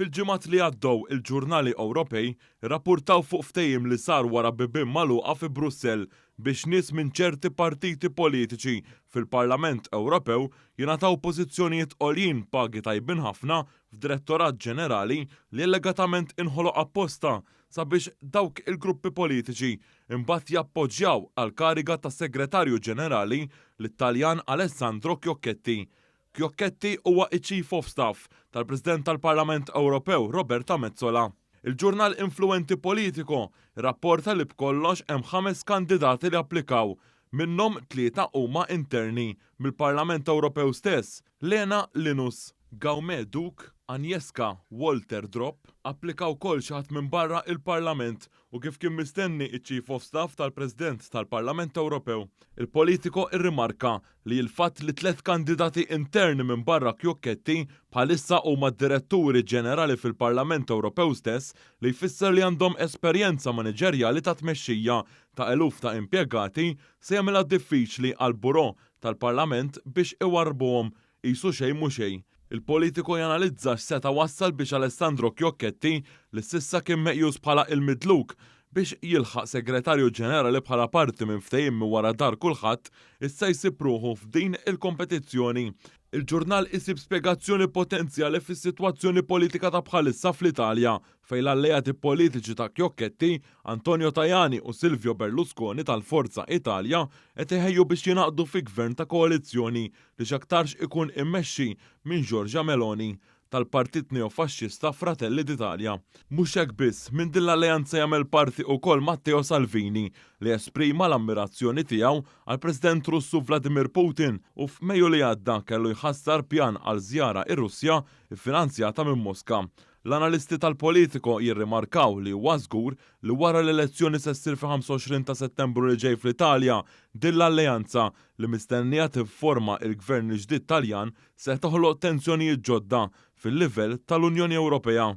Fil-ġimgħat li għaddew il-ġurnali Ewropej irrappurtaw fuq ftehim li sar wara bibien magħluqa fi Brussell biex nies minn ċerti partiti politiċi fil-Parlament Ewropew jingħataw pożizzjonijiet għoljin b'pagi tajbin ħafna f'direttorat ġenerali li allegatament inħoloq apposta sabiex dawk il-gruppi politiċi imbagħad jappoġġjaw għall-kariga ta' Segretarju Ġenerali lit-Taljan Alessandro Chiocchetti. Chiocchetti huwa iċ-Chief of Staff tal-President tal-Parlament Ewropew Roberta Metsola. Il-ġurnal influwenti Politico rrapporta li b'kollox hemm ħames kandidati li applikaw, minnhom tlieta huma interni mill-Parlament Ewropew stess, Lena Linus, Gaume Duc, Agnieszka Walter Drop. Applika wkoll xi ħadd minn barra il-Parlament u kif kien mistenni iċ-Chief of Staff tal-President tal-Parlament Ewropew. Il-Politico irrimarka li l-fatt li tliet kandidati interni minn barra Chiocchetti bħalissa huma diretturi ġenerali fil-Parlament Ewropew stess, li jfisser li għandhom esperjenza maniġerjali ta' tmexxija ta' eluf ta' impjegati, se jagħmilha diffiċli għall-Bureau tal-Parlament biex iwarrbuhom qisu xejn mhu xejn. Il-Politico janalizza x'seta' wassal biex Alessandro Chiocchetti, li s'issa kien meqjus bħala il-midluk biex jilħaq Segretarju Ġenerali bħala parti minn ftehim minn wara dar kulħadd, issa jsib ruħu f'din il-kompetizzjoni. Il-ġurnal isib spjegazzjoni potenzjali fis-sitwazzjoni politika ta' bħalissa fl-Italja, fejn l-alleati politiċi ta' Chiocchetti, Antonio Tajani u Silvio Berlusconi tal-Forza Italia, qed iħejju biex jingħaqdu fi gvern ta' koalizzjoni li x'aktarx ikun immexxi minn Giorgia Meloni tal-partit neofaxxista Fratelli d'Italia. Mhux hekk biss, minn din l-alleanza jagħmel parti wkoll Matteo Salvini li esprima l-ammirazzjoni tiegħu għall-President Russu Vladimir Putin u f'Mejju li għadda kellu jħassar pjan għal żjara ir-Russja ffinanzjata minn Moska. L-analisti tal-Politico jirrimarkaw li huwa żgur li wara l-elezzjoni se ssir fi-25 ta' Settembru li ġej fl-Italja, din l-alleanza li mistennija tifforma il-Gvern il-ġdid Taljan se toħloq tensjonijiet ġodda fil-livell tal-Unjoni Ewropea.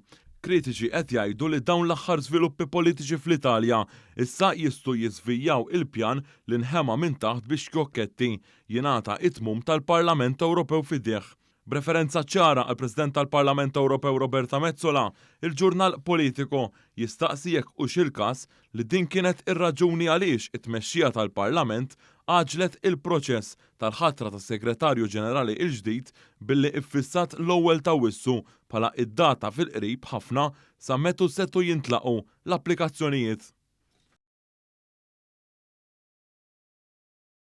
Kritiċi qed jgħidu li dawn l-aħħar żviluppi politiċi fl-Italja issa jistgħu jiżvijjaw il-pjan li nħema minn taħt biex Chiocchetti jingħata it-tmum tal-Parlament Ewropew f'idejh. B'referenza ċara għall-President tal-Parlament Ewropew Roberta Metsola, il-ġurnal Politico jistaqsi jekk hux il-każ li din kienet ir-raġuni għaliex it-tmexxija tal-Parlament għaġġlet il-proċess tal-ħatra tas-Segretarju Ġenerali l-ġdid billi iffissat l-ewwel t'Awwissu bħala id-data fil-qrib ħafna sa metu setgħu jintlaqgħu l-applikazzjonijiet.